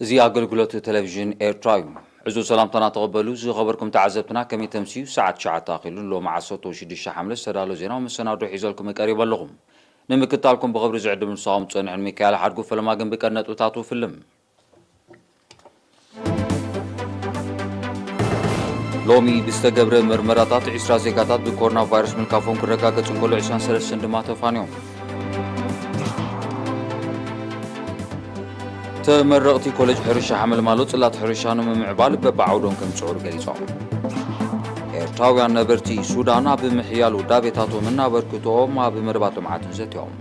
እዚ ኣገልግሎት ቴሌቪዥን ኤርትራ እዩ። ዕዙዝ ሰላምታና ተቐበሉ። ዝኸበርኩም ተዓዘብትና፣ ከመይ ተምስዩ? ሰዓት ትሽዓተ ኣኺሉ፣ ሎሚ ዓሰርተ ሽዱሽተ ሓምለ ዝተዳለወ ዜናዊ መሰናዶ ሒዘልኩም ቀሪበ ኣለኹ። ንምክትታልኩም ብኽብሪ ዝዕድም ንስኻኹም ዝጸንሕን ሚካኤል ሓድጉ። ፈለማ ግን ብቀንዲ ነጥብታቱ ፍልም። ሎሚ ብዝተገብረ መርመራታት ዒስራ ዜጋታት ብኮሮና ቫይረስ ምልካፎም ክረጋገጽ እንከሎ፣ ዕስራን ሰለስተን ድማ ተፋንዮም። ተመረቕቲ ኮሌጅ ሕርሻ ሓመልማሎ ጽላት ሕርሻ ንምምዕባል በብዓውዶም ከም ዝጽዕሩ ገሊጾም። ኤርትራውያን ነበርቲ ሱዳን ኣብ ምሕያል ውዳቤታቶምን ኣበርክቶኦም ኣብ መደባት ልምዓትን ዘትዮም።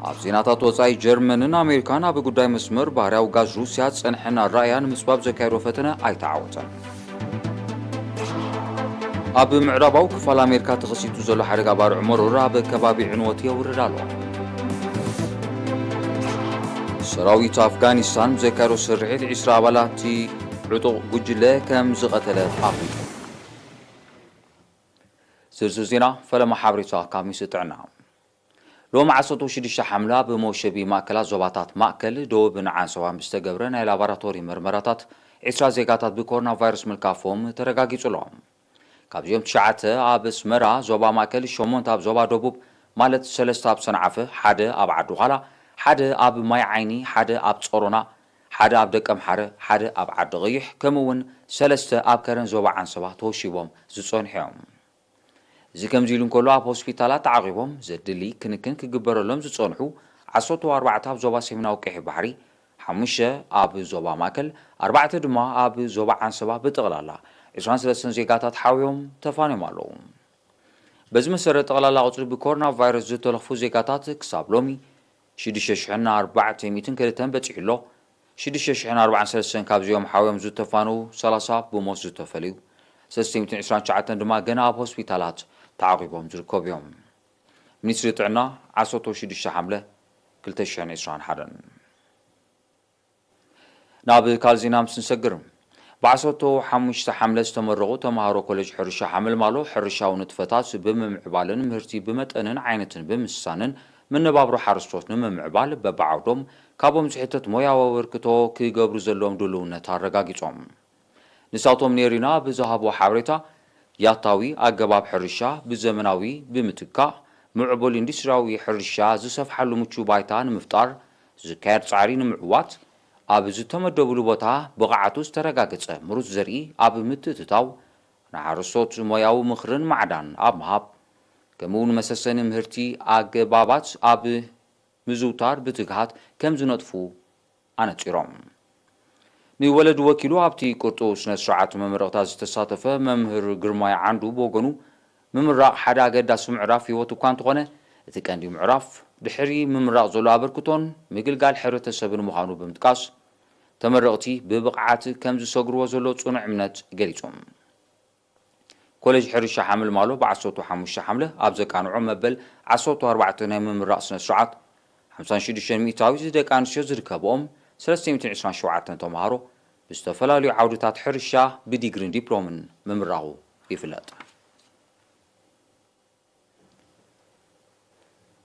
ኣብ ዜናታት ወጻኢ፣ ጀርመንን ኣሜሪካን ኣብ ጉዳይ መስመር ባህርያዊ ጋዝ ሩስያ ዝጸንሐን ኣረኣእያ ንምጽባብ ዘካየዶ ፈተነ ኣይተዓወተን። ኣብ ምዕራባዊ ክፋል ኣሜሪካ ተኸሲቱ ዘሎ ሓደጋ ባርዕ መሮር ኣብ ከባቢ ዕንወት የውርድ ኣሎ። ሰራዊት ኣፍጋኒስታን ብዘካየዶ ስርሒት ዒስራ ኣባላት እቲ ዕጡቕ ጉጅለ ከም ዝቐተለ ኣፍሊጡ። ዝርዝር ዜና ፈለማ ሓበሬታ ካብ ሚኒስትሪ ጥዕና። ሎሚ ዓሰርተ ሽዱሽተ ሓምለ ኣብ መውሸቢ ማእከላት ዞባታት ማእከል፣ ደቡብን ዓንሰባን ብዝተገብረ ናይ ላቦራቶሪ መርመራታት ዒስራ ዜጋታት ብኮሮና ቫይረስ ምልካፎም ተረጋጊጹ ኣሎ። ካብዚኦም ትሽዓተ ኣብ ኣስመራ ዞባ ማእከል፣ ሸሞንተ ኣብ ዞባ ደቡብ ማለት ሰለስተ ኣብ ሰንዓፈ፣ ሓደ ኣብ ዓዲ ዃላ፣ ሓደ ኣብ ማይ ዓይኒ፣ ሓደ ኣብ ጾሮና፣ ሓደ ኣብ ደቀምሓረ፣ ሓደ ኣብ ዓዲ ቐይሕ፣ ከምኡ እውን ሰለስተ ኣብ ከረን ዞባ ዓንሰባ ተወሺቦም ዝጸንሑ እዮም። እዚ ከምዚ ኢሉ እንከሎ፣ ኣብ ሆስፒታላት ተዓቒቦም ዘድሊ ክንክን ክግበረሎም ዝጸንሑ ዓሰርተ ኣርባዕተ ኣብ ዞባ ሰሜናዊ ቀይሕ ባሕሪ፣ ሓሙሽተ ኣብ ዞባ ማእከል፣ ኣርባዕተ ድማ ኣብ ዞባ ዓንሰባ ብጠቕላላ ዕስራን ሰለስተን ዜጋታት ሓውዮም ተፋንዮም ኣለዉ። በዚ መሰረት ጠቕላላ ቁጽሪ ብኮሮና ቫይረስ ዝተለኽፉ ዜጋታት ክሳብ ሎሚ ሽዱሽተ ሽሕን ኣርባዕተ ሚእትን ክልተን በጺሑ ኣሎ። ሽዱሽተ ሽሕን ኣርባዓን ሰለስተን ካብዚኦም ሓውዮም ዝተፋነዉ ሰላሳ ብሞት ዝተፈልዩ፣ ሰለስተ ሚእትን ዕስራን ትሽዓተን ድማ ገና ኣብ ሆስፒታላት ተዓቒቦም ዝርከቡ እዮም። ሚኒስትሪ ጥዕና፣ ዓሰርተ ሽዱሽተ ሓምለ ክልተ ሽሕን ዕስራን ሓደን። ናብ ካልእ ዜና ምስ ንሰግር፣ ብዓሰርተ ሓሙሽተ ሓምለ ዝተመረቑ ተምሃሮ ኮሌጅ ሕርሻ ሓመልማሎ፣ ሕርሻዊ ንጥፈታት ብምምዕባልን ምህርቲ ብመጠንን ዓይነትን ብምስሳንን፣ መነባብሮ ሓረስቶት ንምምዕባል በብዓውዶም ካብኦም ዝሕተት ሞያዊ ኣበርክቶ ክገብሩ ዘለዎም ድልውነት ኣረጋጊጾም። ንሳቶም ኔሪና ብዝሃብዎ ሓበሬታ፣ ያታዊ ኣገባብ ሕርሻ ብዘመናዊ ብምትካእ፣ ምዕቡል ኢንዱስትሪያዊ ሕርሻ ዝሰፍሓሉ ምቹው ባይታ ንምፍጣር ዝካየድ ጻዕሪ ንምዕዋት፣ ኣብ ዝተመደብሉ ቦታ ብቕዓቱ ዝተረጋገጸ ምሩጽ ዘርኢ ኣብ ምትእትታው፣ ንሓረስቶት ሞያዊ ምኽርን ማዕዳን ኣብ ምሃብ፣ ከምኡ እውን መሰሰኒ ምህርቲ ኣገባባት ኣብ ምዝውታር ብትግሃት ከም ዝነጥፉ ኣነጺሮም። ንወለዲ ወኪሉ ኣብቲ ቅርጡው ስነ ስርዓት መመረቕታ ዝተሳተፈ መምህር ግርማይ ዓንዱ ብወገኑ፣ ምምራቕ ሓደ ኣገዳሲ ምዕራፍ ህይወት እኳ እንተኾነ፣ እቲ ቀንዲ ምዕራፍ ድሕሪ ምምራቕ ዘሎ ኣበርክቶን ምግልጋል ሕብረተሰብን ምዃኑ ብምጥቃስ፣ ተመረቕቲ ብብቕዓት ከም ዝሰግርዎ ዘሎ ጽኑዕ እምነት ገሊጹ። ኮሌጅ ሕርሻ ሓመልማሎ ብዓሰርተ ሓሙሽተ ሓምለ ኣብ ዘቃንዖ መበል ዓሰርተ ኣርባዕተ ናይ ምምራቕ ስነ ስርዓት፣ ሓምሳን ሽዱሽተን ሚእታዊት ደቂ ኣንስትዮ ዝርከብኦም ሰለስተ ሚእትን ዕስራን ሸውዓተን ተምሃሮ ብዝተፈላለዩ ዓውድታት ሕርሻ ብዲግሪን ዲፕሎምን ምምራቑ ይፍለጥ።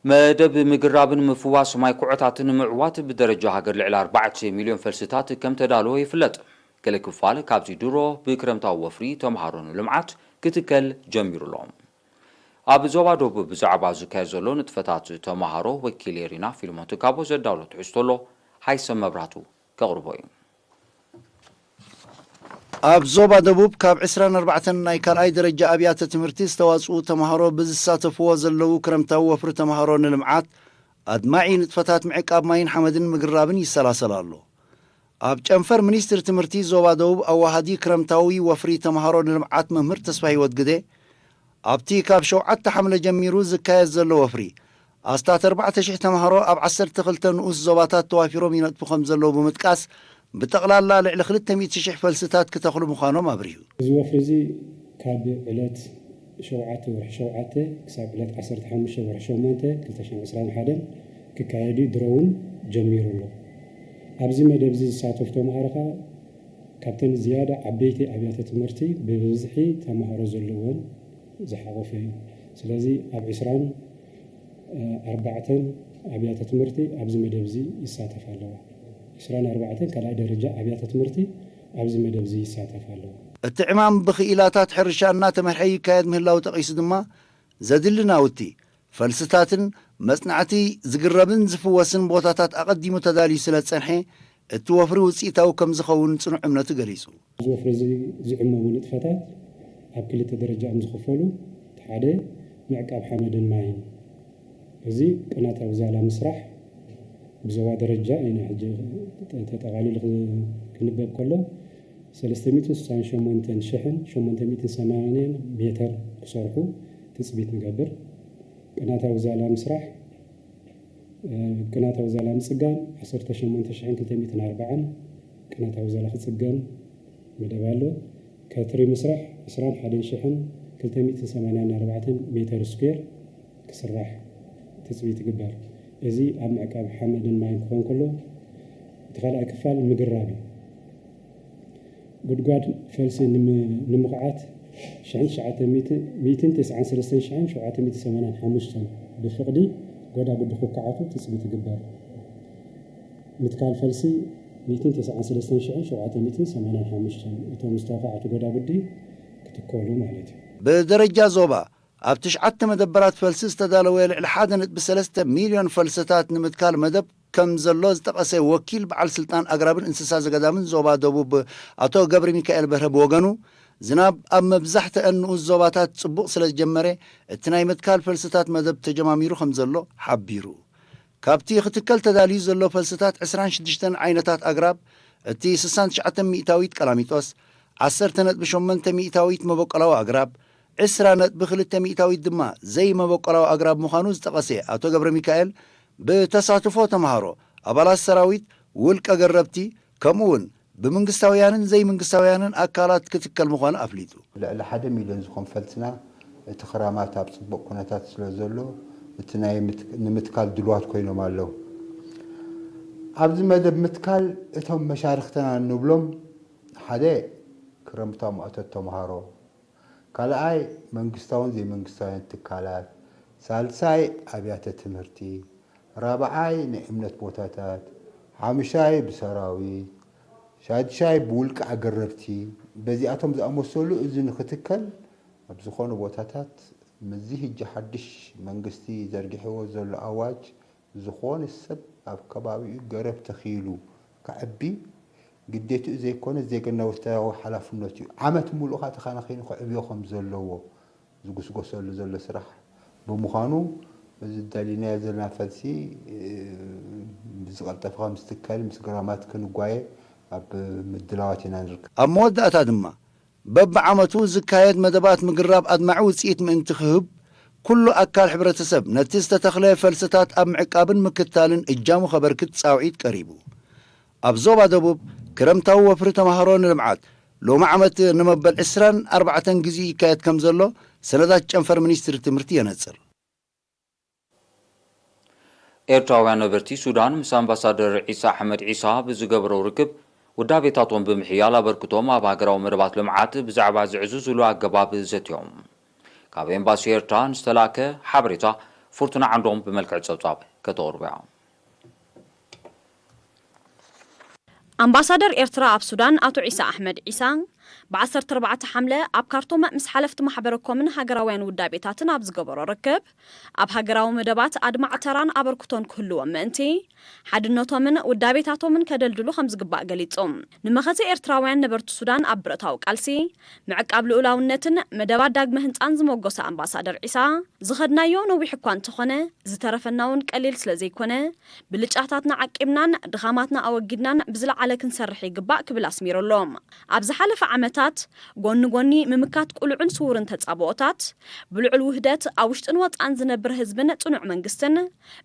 መደብ ምግራብን ምፍዋስ ማይ ኩዖታትን ንምዕዋት ብደረጃ ሃገር ልዕሊ ኣርባዕተ ሚልዮን ፈልስታት ከም ተዳለወ ይፍለጥ። ገለ ክፋል ካብዚ ድሮ ብክረምታዊ ወፍሪ ተምሃሮ ንልምዓት ክትከል ጀሚሩ ኣሎ። ኣብ ዞባ ደቡብ ብዛዕባ ዝካየድ ዘሎ ንጥፈታት ተምሃሮ ወኪል ኤሪና ፊልሞን ትካቦ ዘዳሎ ትሕዝቶ ኣሎ። ሃይሰም መብራቱ ከቕርቦ እዩ። ኣብ ዞባ ደቡብ ካብ ዕስራን ኣርባዕተን ናይ ካልኣይ ደረጃ ኣብያተ ትምህርቲ ዝተዋጽኡ ተምሃሮ ብዝሳተፍዎ ዘለዉ ክረምታዊ ወፍሪ ተምሃሮ ንልምዓት ኣድማዒ ንጥፈታት ምዕቃብ ማይን ሓመድን ምግራብን ይሰላሰል ኣሎ። ኣብ ጨንፈር ሚኒስትሪ ትምህርቲ ዞባ ደቡብ ኣዋሃዲ ክረምታዊ ወፍሪ ተምሃሮ ንልምዓት መምህር ተስፋ ህይወት ግደ፣ ኣብቲ ካብ ሸውዓተ ሓምለ ጀሚሩ ዝካየድ ዘሎ ወፍሪ፣ ኣስታት ኣርባዕተ ሽሕ ተምሃሮ ኣብ ዓሰርተ ክልተ ንኡስ ዞባታት ተዋፊሮም ይነጥፉ ከም ዘለዉ ብምጥቃስ፣ ብጠቕላላ ልዕሊ ክልተ ሚእቲ ሽሕ ፈልስታት ክተኽሉ ምዃኖም ኣብሪሁ። እዚ ወፍሪ እዚ ካብ ዕለት ሸውዓተ ወርሒ ሸውዓተ ክሳብ ዕለት ዓሰርተ ሓሙሽተ ወርሒ ሸሞንተ ክልተ ሽሕን ዕስራን ሓደን ክካየድ እዩ፣ ድሮ እውን ጀሚሩ ኣሎ። ኣብዚ መደብ እዚ ዝሳተፉ ተምሃሮ ከኣ ካብተን ዝያዳ ዓበይቲ ኣብያተ ትምህርቲ ብብዝሒ ተምሃሮ ዘለወን ዝሓቖፈ እዩ። ስለዚ ኣብ ዕስራን ኣርባዕተን ኣብያተ ትምህርቲ ኣብዚ መደብ እዚ ይሳተፋ ኣለዋ። ዕስራን ኣርባዕተን ካልኣይ ደረጃ ኣብያተ ትምህርቲ ኣብዚ መደብ እዚ ይሳተፋ ኣለዋ። እቲ ዕማም ብኽኢላታት ሕርሻ እናተመርሐ ይካየድ ምህላው ጠቒሱ ድማ፣ ዘድሊ ናውቲ፣ ፈልስታትን መጽናዕቲ ዝግረብን ዝፍወስን ቦታታት ኣቐዲሙ ተዳልዩ ስለ ዝጸንሐ፣ እቲ ወፍሪ ውጽኢታዊ ከም ዝኸውን ጽኑዕ እምነቱ ገሊጹ። እዚ ወፍሪ እዚ ዝዕመሙ ንጥፈታት ኣብ ክልተ ደረጃ እዮም ዝኽፈሉ። እቲ ሓደ ምዕቃብ ሓመድን ማይን። እዚ ቅናታዊ ዛላ ምስራሕ ብዞባ ደረጃ ኢና ሕጂ ተጠቓሊሉ ክ-፣ ክንበብ ከሎ፣ ሰለስተ ሚእትን ስሳን ሸሞንተን ሽሕን ሸሞንተ ሚእትን ሰማንያን ሜተር ክሰርሑ ትጽቢት ንገብር። ቅናታዊ ዛላ ምስራሕ፣ እ፣ ቅናታዊ ዛላ ምጽጋን ዓሰርተ ሸሞንተ ሽሕን ክልተ ሚእትን ኣርባዓን ቅናታዊ ዛላ ክጽገን መደብ ኣሎ። ከትሪ ምስራሕ ዕስራን ሓደን ሽሕን ክልተ ሚእትን ሰማንያን ኣርባዕተን ሜተር ስኩዌር ክስራሕ ትጽቢት ይግበር። እዚ ኣብ ምዕቃብ ሓመድን ማይን ክኾን ከሎ፣ እቲ ካልኣይ ክፋል ምግራብ እዩ። ጉድጓድ ፈልሲ ንም-፣ ንምኹዓት ሽሕን ትሽዓተ ሚእትን፣ ሚእትን ተስዓን ሰለስተን ሽሕን ሸውዓተ ሚእትን ሰማንያን ሓሙሽተን ብፍቕዲ ጎዳጉዲ ክከዓቱ ትጽቢት ይግበር። ምትካል ፈልሲ ሚእትን ተስዓን ሰለስተን ሽሕን ሸውዓተ ሚእትን ሰማንያን ሓሙሽተን፣ እቶም ዝተኻዕቱ ጎዳጉዲ ክትከሉ ማለት እዩ። ብደረጃ ዞባ፣ ኣብ ትሽዓተ መደበራት ፈልሲ ዝተዳለወ ልዕሊ ሓደ ነጥቢ ሰለስተ ሚልዮን ፈልስታት ንምትካል መደብ ከም ዘሎ ዝጠቐሰ ወኪል በዓል ስልጣን ኣግራብን እንስሳ ዘገዳምን ዞባ ደቡብ ኣቶ ገብረ ሚካኤል በርሀ ብወገኑ፣ ዝናብ ኣብ መብዛሕትአን ንኡስ ዞባታት ጽቡቕ ስለ ዝጀመረ፣ እቲ ናይ ምትካል ፈልስታት መደብ ተጀማሚሩ ከም ዘሎ ሓቢሩ። ካብቲ ክትከል ተዳልዩ ዘሎ ፈልስታት ዕስራን ሽዱሽተን ዓይነታት ኣግራብ፣ እቲ ስሳን ትሽዓተን ሚእታዊት ቀላሚጦስ፣ ዓሰርተ ነጥቢ ሸሞንተ ሚእታዊት መበቆላዊ ኣግራብ፣ ዕስራ ነጥቢ ክልተ ሚእታዊት ድማ ዘይመበቆላዊ ኣግራብ ምዃኑ ዝጠቐሰ ኣቶ ገብረ ሚካኤል፣ ብተሳትፎ ተምሃሮ፣ ኣባላት ሰራዊት፣ ውልቀ ገረብቲ፣ ከምኡ እውን ብመንግስታውያንን ዘይመንግስታውያንን ኣካላት ክትከል ምዃኑ ኣፍሊጡ። ልዕሊ ሓደ ሚልዮን ዝኾን ፈልስና እቲ ክራማት ኣብ ጽቡቕ ኩነታት ስለ ዘሎ፣ እቲ ናይ ምት-፣ ንምትካል ድልዋት ኮይኖም ኣለዉ። ኣብዚ መደብ ምትካል እቶም መሻርኽትና እንብሎም፣ ሓደ፣ ክረምታዊ ማእቶት ተምሃሮ፣ ካልኣይ፣ መንግስታውን ዘይመንግስታውያን ትካላት፣ ሳልሳይ፣ ኣብያተ ትምህርቲ፣ ራብዓይ፣ ናይ እምነት ቦታታት፣ ሓሙሻይ፣ ብሰራዊት፣ ሻድሻይ፣ ብውልቂ ኣገረብቲ፣ በዚኣቶም ዝኣመሰሉ እዚ ንክትከል ኣብ ዝኾነ ቦታታት ምስዚ ሕጂ ሓድሽ መንግስቲ ዘርጊሕዎ ዘሎ ኣዋጅ ዝኾነ ሰብ ኣብ ከባቢኡ ገረብ ተኺሉ ከዕቢ ግዴትኡ ዘይኮነ ዜግና ውሽጣዊ ሓላፍነቱ እዩ። ዓመት ሙሉእ ከዓ ተኸናኺኑ ከዕብዮ ከም ዘለዎ ዝጉስጎሰሉ ዘሎ ስራሕ ብምዃኑ፣ እዚ ደሊናዮ ዘለና ፈልሲ፣ እ፣ ብዝቐልጠፈ ከም ዝትከል ምስ ግራማት ክንጓየ ኣብ ምድላዋት ኢና ንርከብ። ኣብ መወዳእታ ድማ፣ በብዓመቱ ዝካየድ መደባት ምግራብ ኣድማዒ ውፅኢት ምእንቲ ክህብ፣ ኩሉ ኣካል ሕብረተሰብ ነቲ ዝተተኽለ ፈልስታት ኣብ ምዕቃብን ምክትታልን እጃሙ ከበርክት ጻውዒት ቀሪቡ። ኣብ ዞባ ደቡብ፣ ክረምታዊ ወፍሪ ተምሃሮ ንልምዓት፣ ሎሚ ዓመት ንመበል ዕስራን ኣርባዕተን ግዜኡ ይካየድ ከም ዘሎ ሰነዳት ጨንፈር ሚኒስትሪ ትምህርቲ የነጽር። ኤርትራውያን ነበርቲ ሱዳን ምስ ኣምባሳደር ዒሳ ኣሕመድ ዒሳ ብዝገበረው ርክብ፣ ውዳቤታቶም ብምሕያል ኣበርክቶም ኣብ ሃገራዊ መደባት ልምዓት ብዛዕባ ዝዕዝዙሉ ኣገባብ ዘትዮም። ካብ ኤምባሲ ኤርትራ ንዝተላእከ ሓበሬታ፣ ፍርቱና ዓንዶም ብመልክዕ ጸብጻብ ከተቕርቦ እያ። ኣምባሳደር ኤርትራ ኣብ ሱዳን ኣቶ ዒሳ ኣሕመድ ዒሳ፣ ብ ዓሰርተ ኣርባዕተ ሓምለ ኣብ ካርቱም ምስ ሓለፍቲ ማሕበረ ኮምን ሃገራውያን ውዳቤታትን ኣብ ዝገበሮ ርክብ፣ ኣብ ሃገራዊ መደባት ኣድማዕ ተራን ኣበርክቶን ክህልዎም ምእንቲ፣ ሓድነቶምን ውዳቤታቶምን ከደልድሉ ከም ዝግባእ ገሊጹ። ንመኸተ ኤርትራውያን ነበርቲ ሱዳን ኣብ ብረታዊ ቃልሲ፣ ምዕቃብ ልኡላውነትን መደባት ዳግመ ህንጻን ዝመጎሰ ኣምባሳደር ዒሳ፣ ዝኸድናዮ ነዊሕ እኳ እንተኾነ፣ ዝተረፈና እውን ቀሊል ስለ ዘይኮነ፣ ብልጫታትና ዓቂብናን ድኻማትና ኣወጊድናን ብዝለዓለ ክንሰርሕ ይግባእ ክብል ኣስሚሩ ኣሎ። ኣብ ዝሓለፈ ዓመታት፣ ጎኒ ጎኒ ምምካት ቁልዑን ስዉርን ተጻብኦታት፣ ብልዑል ውህደት ኣብ ውሽጥን ወጻእን ዝነብር ህዝብን ጽኑዕ መንግስትን፣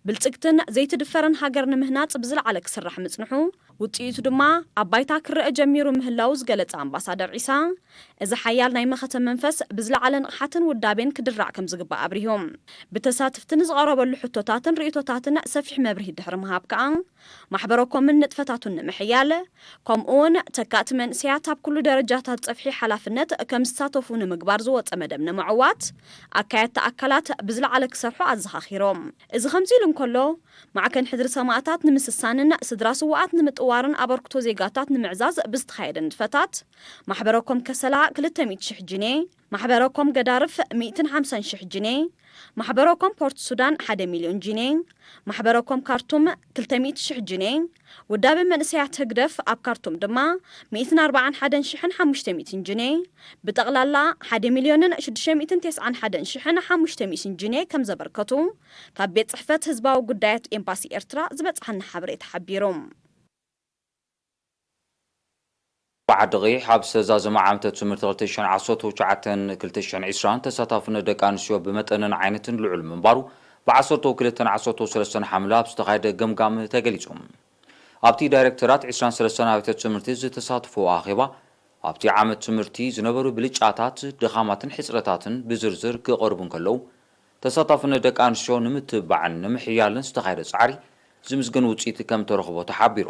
ብልጽግትን ዘይትድፈርን ሃገር ንምህናጽ ብዝለዓለ ክስራሕ ምጽንሑ፣ ውጽኢቱ ድማ ኣብ ባይታ ክረአ ጀሚሩ ምህላው ዝገለጸ ኣምባሳደር ዒሳ፣ እዚ ሓያል ናይ መኸተ መንፈስ ብዝለዓለ ንቕሓትን ውዳቤን ክድራዕ ከም ዝግባእ ኣብሪሁ። ብተሳተፍቲ ንዝቐረበሉ ሕቶታትን ርእይቶታትን ሰፊሕ መብርሂ ድሕሪ ምሃብ ከኣ፣ ማሕበረ ኮምን ንጥፈታቱን ንምሕያል፣ ከምኡውን ተካእቲ መንእሰያት ኣብ ኩሉ ደረጃታት ጸፍሒ ሓላፍነት ከም ዝሳተፉ ንምግባር ዝወጸ መደብ ንምዕዋት፣ ኣካየድቲ ኣካላት ብዝለዓለ ክሰርሑ ኣዘኻኺሮም። እዚ ከምዚ ኢሉ እንከሎ፣ ማዕከን ሕድሪ ሰማእታት ንምስሳንን ስድራ ስዉኣት ንምጥዋርን ምጽዋርን ኣበርክቶ ዜጋታት ንምዕዛዝ ብዝተኻየደ ንጥፈታት፣ ማሕበረኮም ከሰላ ክልተ ሚእቲ ሽሕ ጅኔ፣ ማሕበረኮም ገዳርፍ ሚእትን ሓምሳን ሽሕ ጅኔ፣ ማሕበረኮም ፖርት ሱዳን ሓደ ሚልዮን ጅኔ፣ ማሕበረኮም ካርቱም ክልተ ሚእቲ ሽሕ ጅኔ፣ ውዳበ መንእሰያት ህግደፍ ኣብ ካርቱም ድማ ሚእትን ኣርባዓን ሓደን ሽሕን ሓሙሽተ ሚእትን ጅኔ፣ ብጠቕላላ ሓደ ሚልዮንን ሽዱሽተ ሚእትን ተስዓን ሓደን ሽሕን ሓሙሽተ ሚእትን ጅኔ ከም ዘበርከቱ ካብ ቤት ጽሕፈት ህዝባዊ ጉዳያት ኤምባሲ ኤርትራ ዝበጽሓና ሓበሬታ ሓቢሩ። ዓዲ ቐይሕ ኣብ ዝተዛዘመ ዓመተ ትምህርቲ ክልተ ሽሕን ዓሰርተ ትሽዓተን ክልተ ሽሕን ዕስራን ተሳታፍነት ደቂ ኣንስትዮ ብመጠንን ዓይነትን ልዑል ምንባሩ ብዓሰርተ ክልተን ዓሰርተ ሰለስተን ሓምለ ኣብ ዝተኻየደ ገምጋም ተገሊጹ። ኣብቲ ዳይሬክተራት ዕስራን ሰለስተን ኣብያተ ትምህርቲ ዝተሳተፎ ኣኼባ፣ ኣብቲ ዓመት ትምህርቲ ዝነበሩ ብልጫታት፣ ድኻማትን ሕጽረታትን ብዝርዝር ክቐርቡ እንከለዉ፣ ተሳታፍነት ደቂ ኣንስትዮ ንምትብባዕን ንምሕያልን ዝተኻየደ ጻዕሪ ዝምስገን ውጽኢት ከም ተረኽቦ ተሓቢሩ።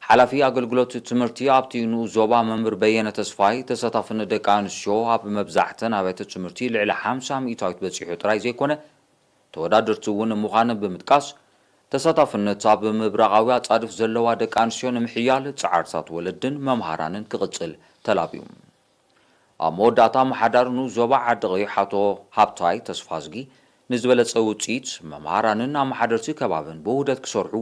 ሓላፊ ኣገልግሎት ትምህርቲ ኣብቲ ንኡስ ዞባ መምህር በየነ ተስፋይ፣ ተሳታፍነት ደቂ ኣንስትዮ ኣብ መብዛሕተን ኣብያተ ትምህርቲ ልዕሊ ሓምሳ ሚእታዊት በጺሑ ጥራይ ዘይኮነ፣ ተወዳደርቲ እውን ምዃነን ብምጥቃስ፣ ተሳታፍነት ኣብ ምብራቓዊ ኣጻድፍ ዘለዋ ደቂ ኣንስትዮ ንምሕያል ጻዕርታት ወለድን መምሃራንን ክቕጽል ተላብዩ። ኣብ መወዳእታ፣ ኣመሓዳሪ ንኡስ ዞባ ዓዲ ቐይሕ ኣቶ ሃብታይ ተስፋዝጊ፣ ንዝበለጸ ውጽኢት፣ መምሃራንን ኣመሓደርቲ ከባብን ብውህደት ክሰርሑ፣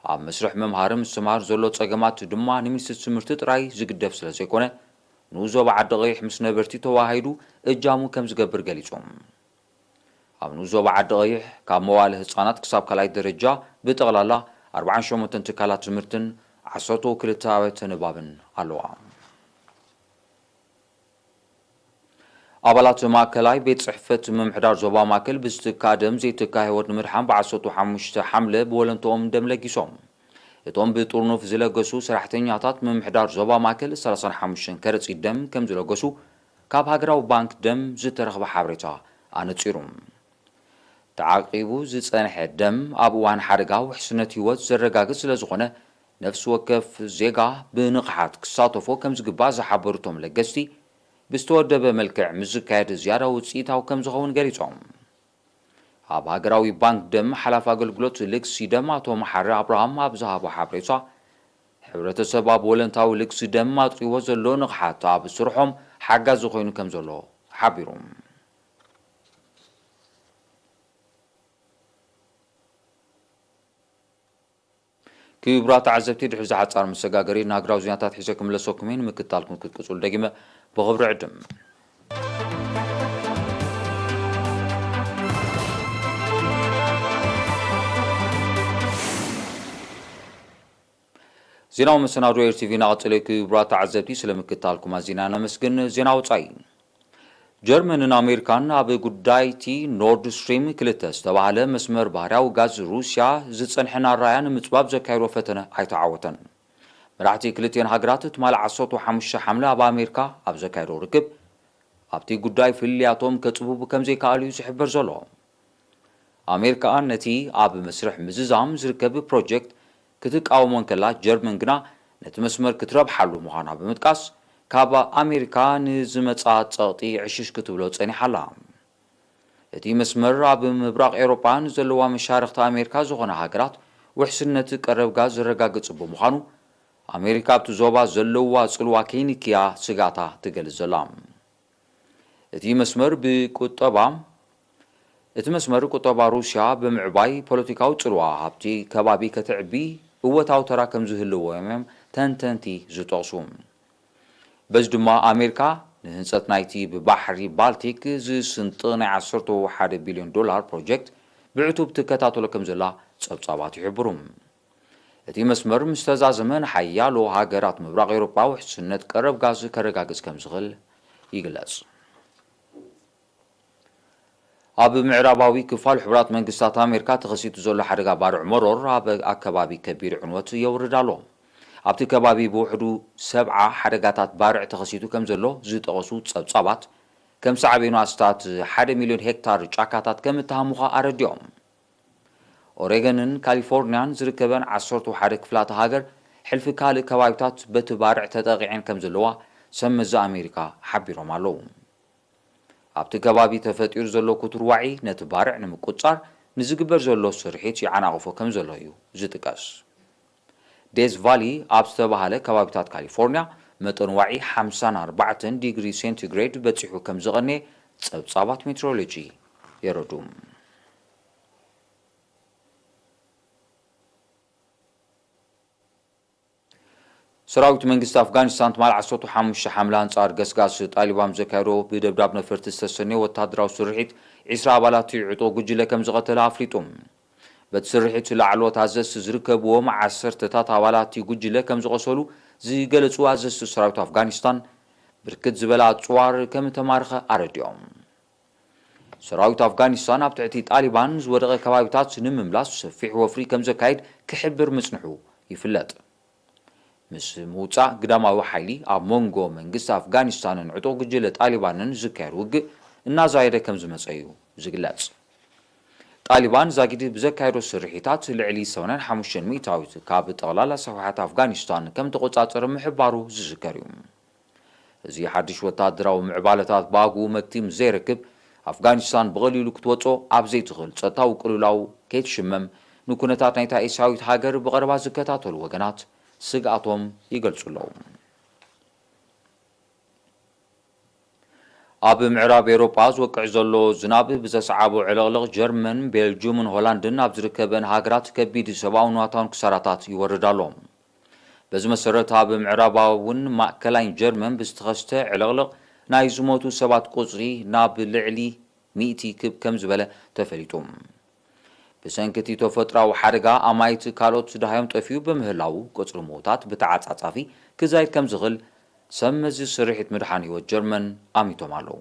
ኣብ መስርሕ ምምሃርን ምስትምሃር ዘሎ ጸገማት ድማ ንሚኒስትሪ ትምህርቲ ጥራይ ዝግደፍ ስለ ዘይኮነ፣ ንኡስ ዞባ ዓዲ ቐይሕ ምስ ነበርቲ ተወሃሂዱ እጃሙ ከም ዝገብር ገሊጾም። ኣብ ንኡስ ዞባ ዓዲ ቐይሕ፣ ካብ መዋእለ ህጻናት ክሳብ ካልኣይ ደረጃ፣ ብጠቕላላ ኣርባዓን ሸሞንተን ትካላት ትምህርትን ዓሰርተ ክልተ ኣብያተ ንባብን ኣለዋ። ኣባላት ማእከላይ ቤት ጽሕፈት ምምሕዳር ዞባ ማእከል ብዝትካ ደም ዘይትካ ህይወት ንምድሓን ብዓሰርተ ሓሙሽተ ሓምለ ብወለንትኦም ደም ለጊሶም። እቶም ብጥርኑፍ ዝለገሱ ሰራሕተኛታት ምምሕዳር ዞባ ማእከል ሰላሳን ሓሙሽተን ከረጺት ደም ከም ዝለገሱ ካብ ሃገራዊ ባንክ ደም ዝተረኽበ ሓበሬታ ኣነጺሩ። ተዓቂቡ ዝጸንሐ ደም ኣብ እዋን ሓደጋ ውሕስነት ህይወት ዘረጋግጽ ስለ ዝኾነ፣ ነፍሲ ወከፍ ዜጋ ብንቕሓት ክሳተፎ ከም ዝግባእ ዝሓበሩ እቶም ለገስቲ፣ ብዝተወደበ መልክዕ ምስ ዝካየድ ዝያዳ ውጽኢታዊ ከም ዝኸውን ገሊጾም። ኣብ ሃገራዊ ባንክ ደም ሓላፊ ኣገልግሎት ልግሲ ደም ኣቶ መሓሪ ኣብርሃም ኣብ ዝሃቦ ሓበሬታ፣ ሕብረተሰብ ኣብ ወለንታዊ ልግሲ ደም ኣጥሪዎ ዘሎ ንቕሓት ኣብ ስርሖም ሓጋዚ ኮይኑ ከም ዘሎ ሓቢሩ። ክቡራት ተዓዘብቲ፣ ድሕሪ ዝሓጻር መሰጋገሪ ናግራዊ ዜናታት ሒዘ ክምለሰኩም እየ። ንምክትታልኩም ክትቅጽሉ ደጊመ ብኽብሪ ዕድም። ዜናዊ መሰናዶ ኤር ቲቪ እናቐጸለ እዩ። ክቡራት ተዓዘብቲ፣ ስለ ምክትታልኩም ኣዚና ነመስግን። ዜና ወጻኢ። ጀርመንን ኣሜሪካን ኣብ ጉዳይቲ ኖርድ ስትሪም ክልተ ዝተባህለ መስመር ባህርያዊ ጋዝ ሩስያ ዝጸንሐን ኣራያ ንምጽባብ ዘካየዶ ፈተነ ኣይተዓወተን። መራሕቲ ክልቲኤን ሃገራት ትማሊ ዓሰርተ ሓሙሽተ ሓምለ ኣብ ኣሜሪካ ኣብ ዘካየዶ ርክብ፣ ኣብቲ ጉዳይ ፍልልያቶም ከጽብቡ ከም ዘይከኣሉ እዩ ዝሕበር ዘሎ። ኣሜሪካ ነቲ ኣብ መስርሕ ምዝዛም ዝርከብ ፕሮጀክት ክትቃወሞ እንከላ፣ ጀርመን ግና ነቲ መስመር ክትረብሓሉ ምዃና ብምጥቃስ፣ ካብ ኣሜሪካ ንዝመጻ ጸቕጢ ዕሽሽ ክትብሎ ጸኒሓ ኣላ። እቲ መስመር ኣብ ምብራቕ ኤውሮጳ ንዘለዋ መሻርኽቲ ኣሜሪካ ዝኾና ሃገራት ውሕስነት ቀረብ ጋዝ ዘረጋግጽ ብምዃኑ፣ ኣሜሪካ ኣብቲ ዞባ ዘለዋ ጽልዋ ከይንክያ ስግኣታ ትገልጽ ዘላ። እቲ መስመር ብቁጠባ፣ እቲ መስመር ቁጠባ ሩስያ ብምዕባይ ፖለቲካዊ ጽልዋ ኣብቲ ከባቢ ከተዕቢ እወታዊ ተራ ከም ዝህልዎ እዮም ተንተንቲ ዝጠቕሱ። በዚ ድማ ኣሜሪካ ንህንጸት ናይቲ ብባሕሪ ባልቲክ ዝስንጥቕ ናይ ዓሰርተ ሓደ ቢልዮን ዶላር ፕሮጀክት ብዕቱብ ትከታተሎ ከም ዘላ ጸብጻባት ይሕብሩ። እቲ መስመር ምስ ተዛዘመ፣ ንሓያሎ ሃገራት ምብራቕ ኤውሮጳ ውሕስነት ቀረብ ጋዝ ከረጋግጽ ከም ዝኽእል ይግለጽ። ኣብ ምዕራባዊ ክፋል ሕቡራት መንግስታት ኣሜሪካ ተኸሲቱ ዘሎ ሓደጋ ባርዕ መሮር ኣብ ኣከባቢ ከቢድ ዕንወት የውርድ ኣሎ። ኣብቲ ከባቢ ብውሕዱ ሰብዓ ሓደጋታት ባርዕ ተኸሲቱ ከም ዘሎ ዝጠቐሱ ጸብጻባት፣ ከም ሳዕቤኑ ኣስታት ሓደ ሚልዮን ሄክታር ጫካታት ከም እተሃሙኻ ኣረዲኦም። ኦሬገንን ካሊፎርኒያን ዝርከበን ዓሰርተ ሓደ ክፍላተ ሃገር፣ ሕልፊ ካልእ ከባቢታት በቲ ባርዕ ተጠቒዐን ከም ዘለዋ ሰብ መዚ ኣሜሪካ ሓቢሮም ኣለዉ። ኣብቲ ከባቢ ተፈጢሩ ዘሎ ክቱር ዋዒ፣ ነቲ ባርዕ ንምቁጽጻር ንዝግበር ዘሎ ስርሒት ይዓናቕፎ ከም ዘሎ እዩ ዝጥቀስ። ዴዝ ቫሊ ኣብ ዝተባህለ ከባቢታት ካሊፎርኒያ መጠን ዋዒ ሓምሳን ኣርባዕተን ዲግሪ ሴንቲግሬድ በጺሑ ከም ዝቐንየ ጸብጻባት ሜትሮሎጂ የረዱ። ሰራዊት መንግስቲ ኣፍጋኒስታን ትማል ዓሰርተ ሓሙሽተ ሓምለ ኣንጻር ገስጋስ ጣሊባን ዘካየዶ ብደብዳብ ነፈርቲ ዝተሰነየ ወታደራዊ ስርሒት ዒስራ ኣባላት ዕጡቕ ጉጅለ ከም ዝቐተለ ኣፍሊጡ። በቲ ስርሒት ላዕለዎት ኣዘዝቲ ዝርከብዎም ዓሰርተታት ኣባላት እቲ ጉጅለ ከም ዝቖሰሉ ዝገለጹ ኣዘዝቲ ሰራዊት ኣፍጋኒስታን፣ ብርክት ዝበለ ኣጽዋር ከም እተማርኸ ኣረዲኦም። ሰራዊት ኣፍጋኒስታን ኣብ ትሕቲ ጣሊባን ዝወደቐ ከባቢታት ንምምላስ ሰፊሕ ወፍሪ ከም ዘካይድ ክሕብር ምጽንሑ ይፍለጥ። ምስ ምውጻእ ግዳማዊ ሓይሊ ኣብ መንጎ መንግስቲ ኣፍጋኒስታንን ዕጡቕ ጉጅለ ጣሊባንን ዝካየድ ውግእ እናዛየደ ከም ዝመጸ እዩ ዝግለጽ። ጣሊባን ዛጊድ ብዘካየዶ ስርሒታት ልዕሊ ሰማንያን ሓሙሽተን ሚእታዊት ካብ ጠቕላላ ሰፍሓት ኣፍጋኒስታን ከም ተቖጻጸረ ምሕባሩ ዝዝከር እዩ። እዚ ሓድሽ ወታደራዊ ምዕባለታት ብኣግኡ መግቲ ምስ ዘይረክብ፣ ኣፍጋኒስታን ብቐሊሉ ክትወጾ ኣብ ዘይትኽእል ጸጥታዊ ቅልውላው ከይትሽመም፣ ንኩነታት ናይታ ኤስያዊት ሃገር ብቐረባ ዝከታተሉ ወገናት ስግኣቶም ይገልጹ ኣለዉ። ኣብ ምዕራብ ኤውሮጳ ዝወቅዕ ዘሎ ዝናብ ብዘስዓቦ ዕልቕልቕ፣ ጀርመን፣ ቤልጅዩምን ሆላንድን ኣብ ዝርከበን ሃገራት ከቢድ ሰብኣውን ንዋታውን ክሳራታት ይወርድ ኣሎ። በዚ መሰረት፣ ኣብ ምዕራባውን ማእከላይን ጀርመን ብዝተኸስተ ዕልቕልቕ ናይ ዝሞቱ ሰባት ቁጽሪ ናብ ልዕሊ ሚእቲ ክብ ከም ዝበለ ተፈሊጡ። ብሰንኪ እቲ ተፈጥሮኣዊ ሓደጋ፣ ኣማይት ካልኦት ደሃዮም ጠፊኡ ብምህላዉ፣ ቁጽሪ ምዉታት ብተዓጻጻፊ ክዛይድ ከም ዝኽእል ሰብ መዚ ስርሒት ምድሓን ህይወት ጀርመን ኣሚቶም ኣለዉ።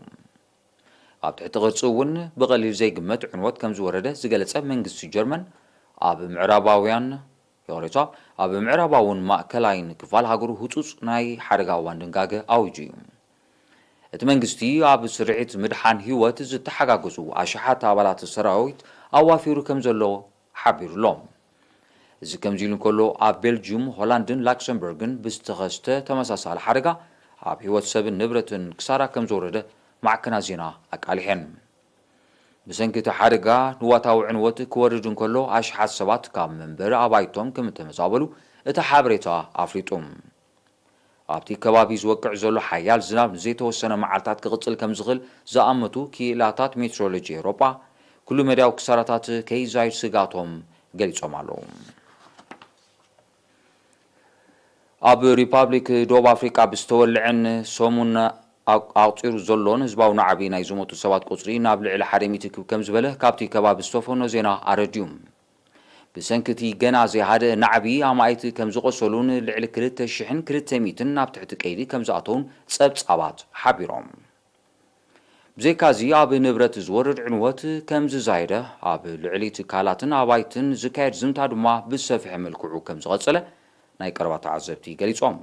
ኣብ ትሕቲ ቅርጺ እውን ብቐሊል ዘይግመት ዕንወት ከም ዝወረደ ዝገለጸ መንግስቲ ጀርመን፣ ኣብ ምዕራባውያን፣ ይቕሬታ፣ ኣብ ምዕራባውን ማእከላይን ክፋል ሃገሩ ህጹጽ ናይ ሓደጋ እዋን ድንጋገ ኣዊጁ እዩ። እቲ መንግስቲ ኣብ ስርሒት ምድሓን ህይወት ዝተሓጋገዙ ኣሽሓት ኣባላት ሰራዊት ኣዋፊሩ ከም ዘሎ ሓቢሩ ኣሎ። እዚ ከምዚ ኢሉ እንከሎ፣ ኣብ ቤልጅዩም፣ ሆላንድን ላክሰምበርግን ብዝተኸስተ ተመሳሳሊ ሓደጋ ኣብ ህይወት ሰብን ንብረትን ክሳራ ከም ዝወረደ ማዕከናት ዜና ኣቃሊሐን። ብሰንኪ እቲ ሓደጋ ንዋታዊ ዕንወት ክወርድ እንከሎ፣ ኣሽሓት ሰባት ካብ መንበሪ ኣባይቶም ከም እተመዛበሉ እቲ ሓበሬታ ኣፍሊጡ። ኣብቲ ከባቢ ዝወቅዕ ዘሎ ሓያል ዝናብ ንዘይተወሰነ መዓልታት ክቕጽል ከም ዝኽእል ዝኣመቱ ክኢላታት ሜትሮሎጂ ኤውሮጳ፣ ኩሉ መዳያዊ ክሳራታት ከይዛይድ ስግኣቶም ገሊጾም ኣለዉ። ኣብ ሪፓብሊክ ደቡብ ኣፍሪቃ ብዝተወልዐን ሰሙን ኣቕ-፣ ኣቑጺሩ ዘሎን ህዝባዊ ናዕቢ ናይ ዝሞቱ ሰባት ቁጽሪ ናብ ልዕሊ ሓደ ሚእቲ ክብ ከም ዝበለ ካብቲ ከባቢ ዝተፈኖ ዜና ኣረድዩ። ብሰንኪ እቲ ገና ዘይሃደአ ናዕቢ ኣማኢት ከም ዝቖሰሉን ልዕሊ ክልተ ሽሕን ክልተ ሚእትን ናብ ትሕቲ ቀይዲ ከም ዝኣተዉን ጸብጻባት ሓቢሮም። ብዘይካዚ ኣብ ንብረት ዝወርድ ዕንወት ከም ዝዛየደ፣ ኣብ ልዕሊ ትካላትን ኣባይትን ዝካየድ ዝምታ ድማ ብዝሰፍሐ መልክዑ ከም ዝቐጸለ ናይ ቀረባ ተዓዘብቲ ገሊጾም።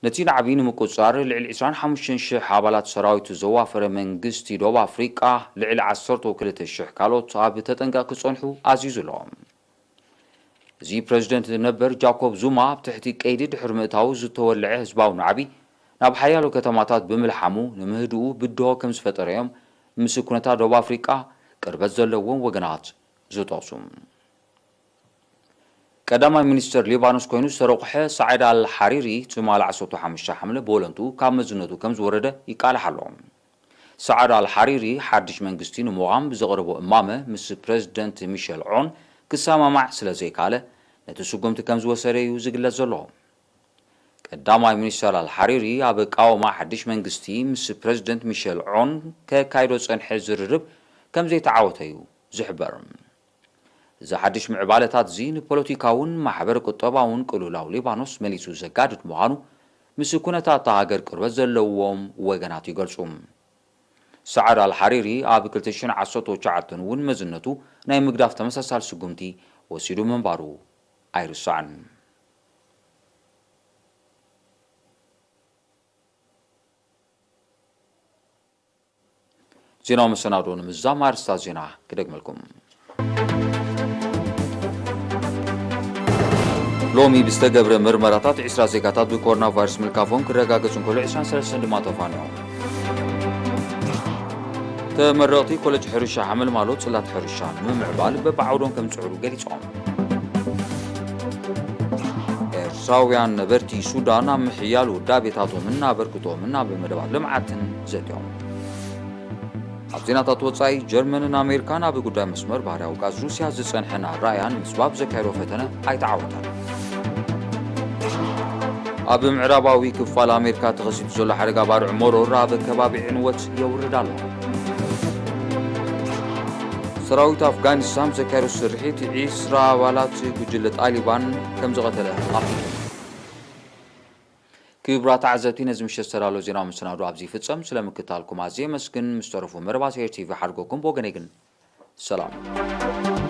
ነቲ ናዕቢ ንምቁጽጻር ልዕሊ ዕስራን ሓሙሽተን ሽሕ ኣባላት ሰራዊት ዘዋፈረ መንግስቲ ደቡብ ኣፍሪቃ፣ ልዕሊ ዓሰርተ ክልተ ሽሕ ካልኦት ኣብ ተጠንቀቕ ክጸንሑ ኣዚዙ ኣሎ። እዚ ፕረዚደንት ነበር ጃኮብ ዙማ ኣብ ትሕቲ ቀይዲ ድሕሪ ምእታዉ ዝተወልዐ ህዝባዊ ናዕቢ ናብ ሓያሎ ከተማታት ብምልሓሙ ንምህድኡ ብድሆ ከም ዝፈጠረ እዮም ምስ ኩነታት ደቡብ ኣፍሪቃ ቅርበት ዘለዎም ወገናት ዝጠቕሱ። ቀዳማይ ሚኒስተር ሊባኖስ ኮይኑ ዝተረቑሐ ሳዕድ ኣል ሓሪሪ ትማሊ ዓሰርተ ሓሙሽተ ሓምለ ብወለንትኡ ካብ መዝነቱ ከም ዝወረደ ይቃላሕ ኣሎ። ሳዕድ ኣል ሓሪሪ ሓድሽ መንግስቲ ንምቋም ብዘቕረቦ እማመ ምስ ፕረዚደንት ሚሸል ዖን ክሰማማዕ ስለ ዘይካለ፣ ነቲ ስጉምቲ ከም ዝወሰደ እዩ ዝግለጽ ዘሎ። ቀዳማይ ሚኒስተር ኣል ሓሪሪ ኣብ ኣቃውማ ሓድሽ መንግስቲ ምስ ፕረዚደንት ሚሸል ዖን ከካይዶ ጸንሐ ዝርርብ ከም ዘይተዓወተ እዩ ዝሕበር። እዚ ሓድሽ ምዕባለታት እዚ ንፖለቲካውን ማሕበረ ቁጠባውን ቅልውላው ሊባኖስ መሊሱ ዘጋድድ ምዃኑ ምስ ኩነታት እታ ሃገር ቅርበት ዘለዎም ወገናት ይገልጹ። ሳዕድ ኣል ሓሪሪ ኣብ ክልተ ሽሕን ዓሰርተ ትሽዓተን እውን መዝነቱ ናይ ምግዳፍ ተመሳሳሊ ስጉምቲ ወሲዱ ምንባሩ ኣይርሳዕን። ዜናዊ መሰናዶ ንምዝዛም ኣርእስታት ዜና ክደግመልኩም። ሎሚ ብዝተገብረ ምርመራታት ዕስራ ዜጋታት ብኮሮና ቫይረስ ምልካፎም ክረጋገጽ እንከሎ፣ ዕስራን ሰለስተን ድማ ተፋንዮም። ተመረቕቲ ኮለጅ ሕርሻ ሓመልማሎ ጽላት ሕርሻ ንምምዕባል በብዓውዶም ከም ዝጽዕሩ ገሊጾም። ኤርትራውያን ነበርቲ ሱዳን ኣብ ምሕያል ውዳቤታቶምን ኣበርክቶምን ኣብ መደባት ልምዓትን ዘትዮም። ኣብ ዜናታት ወጻኢ፣ ጀርመንን ኣሜሪካን ኣብ ጉዳይ መስመር ባህርያዊ ጋዝ ሩስያ ዝጸንሐን ኣራእያን ንምጽባብ ዘካየዶ ፈተነ ኣይተዓወታን። ኣብ ምዕራባዊ ክፋል ኣሜሪካ ተኸሲቱ ዘሎ ሓደጋ ባርዕ መሮር ኣብ ከባቢ ዕንወት የውርድ ኣሎ። ሰራዊት ኣፍጋኒስታን ዘካየዶ ስርሒት ዒስራ ኣባላት ጉጅለ ጣሊባን ከም ዝቐተለ ኣፍሊጡ። ክቡራት ተዓዘብቲ፣ ነዚ ምሸት ዝተዳለወ ዜናዊ መሰናዶ ኣብዚ ይፍጸም። ስለ ምክታልኩም ኣዝየ የመስግን። ምስ ተረፉ መደባት ሄር ቲቪ ሓድጎኩም። ብወገነይ ግን ሰላም።